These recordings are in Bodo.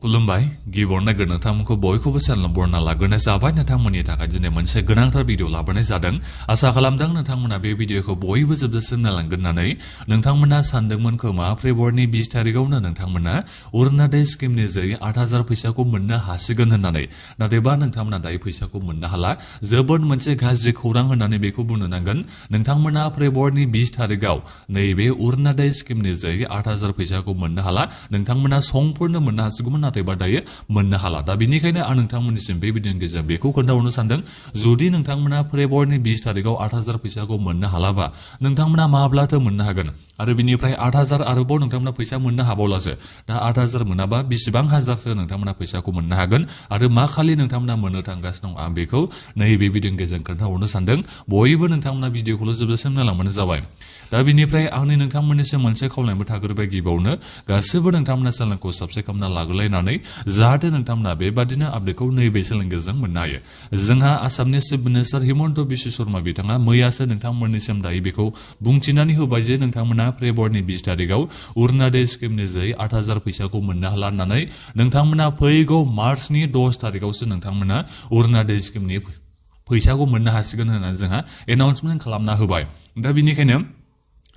खुलुमबाय गिबियावनो नोंथांमोनखौ बयखौबो चेनेल बरना लाग्रोनाय जाबाय नोंथांमोननि थाखाय दिनै मोनसे गोनांथार भिडिअ लाबोनाय जादों आसा खालामदों नोंथांमोना बे भिडिअखौ बयबो जोबजासिम नायलांगोन होननानै नोंथांमोना सानदोंमोन खोमा फेब्रुवारिनि 20 तारिखआवनो नोंथांमोना अरुणोदय स्किमनि जै 8000 फैसाखौ मोननो हासिगोन होननानै नाथायबा नोंथांमोना दायो फैसाखौ मोननो हाला जोबोद मोनसे गाज्रि खौरां होननानै बेखौ बुंनो नांगोन नोंथांमोना फेब्रुवारिनि 20 तारिखआव नैबे अरुणोदय स्किमनि जै 8000 फैसाखौ मोननो हाला नोंथांमोना समफोरनो मोननो हासिगौमोन नाथायबा दायो मोननो हाला दा बेनिखायनो आं नोंथांमोननिसिम बे भिडिअनि गेजेरजों बेखौ खोन्थाहरनो सानदों जुदि नोंथांमोना फेब्रुवारिनि 20 तारिखआव 8000 फैसाखौ मोननो हालाबा नोंथांमोना माब्लाथो मोननो हागोन आरो बिनिफ्राय 8000 आरोबाव नोंथांमोना फैसा मोननो हाबावलासो दा 8000 मोनाबा बेसेबां हाजारसो नोंथांमोना फैसाखौ मोननो हागोन आरो मा खालि नोंथांमोना मोननो थांगासिनो दं आं बेखौ नैबे भिडिअनि गेजेरजों खोन्थाहरनो सानदों बयबो नोंथांमोना भिडिअखौल' जोबजासिम नायलांबानो जाबाय दा बिनिफ्राय आंनि नोंथांमोननिसिम मोनसे खावलायनायबो थाग्रोबाय गिबियावनो गासिबो नोंथांमोना चेनेलखौ साबस्क्राइब खालामना लाग्रोलायनानै जाहाथे नोंथांमोना बेबादिनो आपडेटखौ नैबे चेनेलनि गेजेरजों मोननो हायो जोंहा आसामनि चिफ मिनिस्टार हिमन्त बिश्व शर्मा बिथाङा मैयासो नोंथांमोननिसिम दायो बेखौ बुंथिनानै होबाय जे नोंथांमोना फेब्रुवारिनि 20 तारिखआव अरुणोदय स्किमनि जै 8000 फैसाखौ मोननो हाला होननानै नोंथांमोना फैगौ मार्चनि 10 तारिखआवसो नोंथांमोना अरुणोदय स्किमनि फैसाखौ मोननो हासिगोन होननानै जोंहा एनाउन्समेन्ट खालामना होबाय दा बिनिखायनो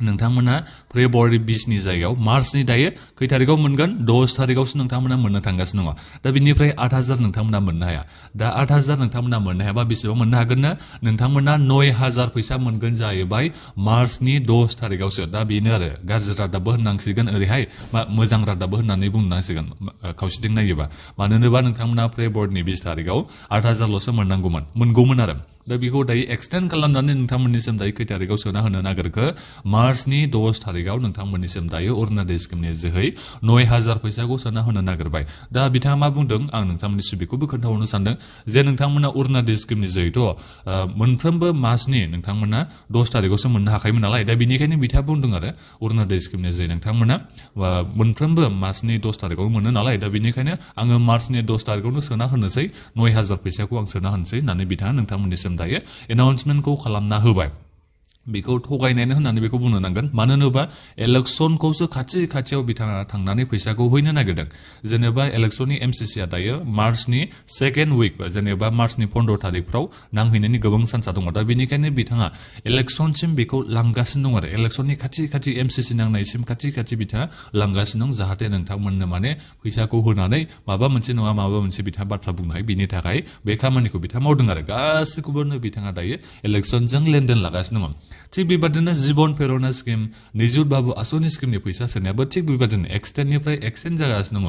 नोंथांमोना फेब्रुवारि 20 नि जायगायाव मार्चनि दायो खै तारिखआव मोनगोन 10 तारिखआवसो नोंथांमोना मोननो थांगासिनो दङ दा बिनिफ्राय 8000 नोंथांमोना मोननो हाया दा 8000 नोंथांमोना मोननो हायाबा बेसेबां मोननो हागोन ना नोंथांमोना 9000 फैसा मोनगोन जाहैबाय मार्चनि 10 तारिखआवसो दा बेनो आरो गाज्रि रादाबबो होननांसिगोन ओरैहाय मोजां रादाबबो होननानै बुंनांसिगोन खावसेथिं नायोबा मानो होनोबा नोंथांमोना फेब्रुवारिनि 20 तारिखआव 8000ल'सो मोनगौमोन आरो दा बेखौ दायो एक्सटेन्ड खालामनानै नोंथांमोननिसिम दायो खै तारिखआव सोना होनो नागिरखो मार्चनि 10 तारिखआव नोंथांमोननिसिम दायो अरुणोदय स्किमनि जोहै 9000 फैसाखौ सोना होनो नागिरबाय दा बिथाङा मा बुंदों आं नोंथांमोननिसिम बेखौबो खोन्थाहरनो सानदों जे नोंथांमोना अरुणोदय स्किमनि जोहैथ' मोनफ्रोमबो मासनि नोंथांमोना 10 तारिखआवसो मोननो हाखायोमोन नालाय दा बेनिखायनो बिथाङा बुंदों आरो अरुणोदय स्किमनि जोहै नोंथांमोना मोनफ्रोमबो मासनि 10 तारिखआव मोनो नालाय दा बेनिखायनो आङो मार्चनि 10 तारिखआवनो सोना होनोसै 9000 फैसाखौ आं सोना होनोसै होननानै बिथाङा नोंथांमोननिसिम दायो एनाउन्समेन्टखौ खालामना होबाय बेखौ थगायनायानो होननानै बेखौ बुंनो नांगोन मानो होनोबा इलेक्सनखौसो खाथियाव बिथाङा थांनानै फैसाखौ हैनो नागिरदों जेनेबा इलेक्सननि एमसिसिआ दायो मार्चनि 2nd उइक जेनेबा मार्चनि 15 तारिखफ्राव नांहैनायनि गोबां चान्सआ दङ दा बेनिखायनो बिथाङा इलेक्सनसिम बेखौ लांगासिनो दं आरो इलेक्सननि खाथि एमसिसि नांनायसिम खाथि बिथाङा लांगासिनो दं जाहाथे नोंथांमोननो माने फैसाखौ होनानै माबा मोनसे नङा माबा मोनसे बिथाङा बाथ्रा बुंनो हायो बिनि थाखाय बे खामानिखौ बिथाङा मावदों आरो गासिखौबो बिथाङा दायो इलेक्सनजों लेनदेन लागासिनो दङ थिग बेबादिनो जीवन प्रेरणा स्किम निजुत बाबु आसनि स्किमनि फैसा सोनायाबो थिग बेबादिनो एक्सटेन्डनिफ्राय एक्सटेन्ड जागासिनो दङ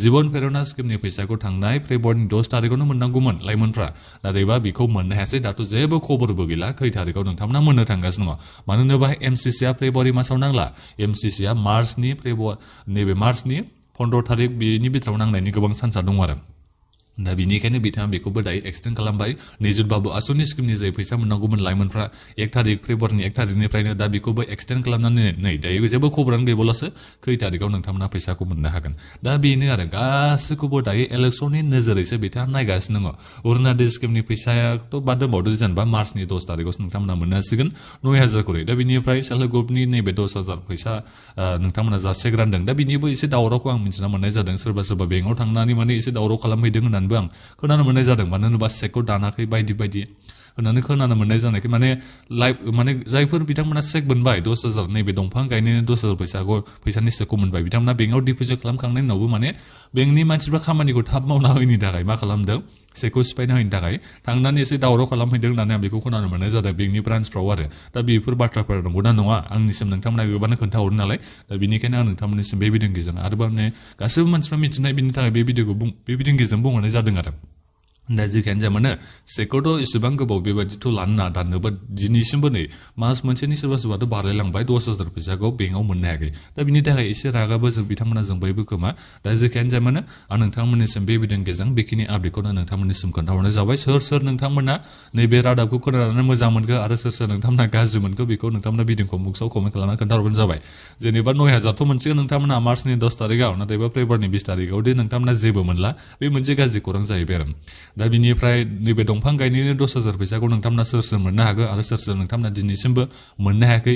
जीवन प्रेरणा स्किमनि फैसाखौ थांनाय फेब्रुवारिनि 10 तारिखआवनो मोननांगौमोन लाइमोनफ्रा नाथायबा बेखौ मोननो हायासै दाथ' जेबो खबरबो गैला खै तारिखआव नोंथांमोना मोननो थांगासिनो दङ मानो होनोबा एमसिसिआ फेब्रुवारि मासाव नांला एमसिसिआ मार्चनि 15 तारिख बेनि बिथोराव नांनायनि गोबां चान्सआ दङ आरो दा बिनिखायनो बिथाङा बेखौबो दायो एक्सटेन्ड खालामबाय निजुत बाबु आसनि स्किमनि जाय फैसा मोननांगौमोन लाइमोनफ्रा 1 तारिख फेब्रुवारिनि 1 तारिखनिफ्रायनो दा बेखौबो एक्सटेन्ड खालामनानै नै दायो जेबो खबरानो गैबावलासो खै तारिखआव नोंथांमोना फैसाखौ मोननो हागोन दा बेनो आरो गासिखौबो दायो इलेक्सननि नोजोरैसो बिथाङा नायगासिनो दङ अरुणोदय स्किमनि फैसायाथ' बाद दोनबावदो जेनेबा मार्चनि 10 तारिखआवसो नोंथांमोना मोननो हासिगोन 9000 खरै दा बिनिफ्राय सेल्फ हेल्प ग्रुपनि नैबे 10000 फैसा नोंथांमोना जासेक रानदों दा बिनिबो एसे दावरावखौ आं मिथिना मोननाय जादों सोरबा बेंकआव थांनानै माने एसे दावराव खालामहैदों होननानै आं खोनानो मोननाय जादों मानो होनोबा चेकखौ दानाखै बायदि होननानै खोनानो मोननाय जानायखाय माने जायफोर बिथांमोना चेक मोनबाय 10000 नैबे दंफां गायनायनि 10000 फैसानि चेकखौ मोनबाय बिथांमोना बेंकआव डिप'जिट खालामखांनायनि उनावबो माने बेंकनि मानसिफ्रा खामानिखौ थाब मावना होयैनि थाखाय मा खालामदों चेकखौ सिफायना होयैनि थाखाय थांनानै एसे दावराव खालामहैदों होननानै आं बेखौ खोनानो मोननाय जादों बेंकनि ब्रान्सफ्राव आरो दा बेफोर बाथ्राफोरा नंगौना नङा आंनिसिम नोंथांमोना गोबानो खोन्थाहरो नालाय दा बेनिखायनो आं नोंथांमोननिसिम बे भिडिअनि गेजेरजों आरोबाव गासैबो मानसिफ्रा मिथिनाय बिनि थाखाय बे भिडिअनि गेजेरजों बुंहरनाय जादों आरो दा जिखियानो जा मानो चेकखौथ' इसेबां गोबाव बेबायदिथ' लानो नाङा दाननोबो दिनैसिमबो नै मास मोनसेनि सोरबाथ' बारलायलांबाय 10000 फैसाखौ बेंकआव मोननो हायाखै दा बिनि थाखाय एसे रागाबो बिथांमोना जोंबायबो खोमा दा जिखियानो जा मानो आं नोंथांमोननिसिम बे भिडिअनि गेजेरजों बेखिनि आपडेटखौनो नोंथांमोननिसिम खोन्थाहरनाय जाबाय सोर नोंथांमोना नैबे रादाबखौ खोनानानै मोजां मोनगो आरो सोर नोंथांमोना गाज्रि मोनगो बेखौ नोंथांमोना भिडिअखौ बक्सआव कमेन्ट खालामना खोन्थाहरबानो जाबाय जेनेबा 9000थ' मोनसिगोन नोंथांमोना मार्चनि 10 तारिखआव नाथायबा फेब्रुवारिनि 20 तारिखआव दि नोंथांमोना जेबो मोनला बे मोनसे गाज्रि खौरां जाहैबाय आरो दा बिनिफ्राय नैबे दंफां गायनायनि 10,000 फैसाखौ नोंथांमोना सोर मोननो हागौ आरो सोर नोंथांमोना दिनैसिमबो मोननो हायाखै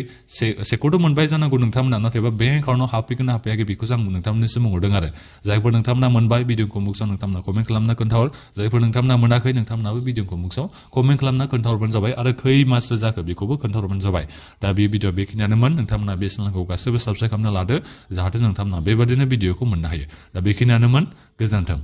सेखौथ' मोनबाय जानांगौ नोंथांमोना नाथायबा बेंक एकाउन्टआव हाबफैगोन ना हाबफैयाखै बेखौसो आं नोंथांमोननिसिम बुंहरदों आरो जायफोर नोंथांमोना मोनबाय भिडिअ कमेन्टआव नोंथांमोना कमेन्ट खालामना खोन्थाहर जायफोर नोंथांमोना मोनाखै नोंथांमोनाबो भिडिअ कमेन्टआव कमेन्ट खालामना खोन्थाहरबानो जाबाय आरो खै माससो जाखो बेखौबो खोन्थाहरबानो जाबाय दा बे भिडिअ बेखिनियानोमोन नोंथांमोना बे चेनेलखौ गासैबो साबस्क्राइब खालामना लादो जाहाथे नोंथांमोना बेबादिनो भिडिअखौ मोननो हायो दा बेखिनियानोमोन गोजोन्थों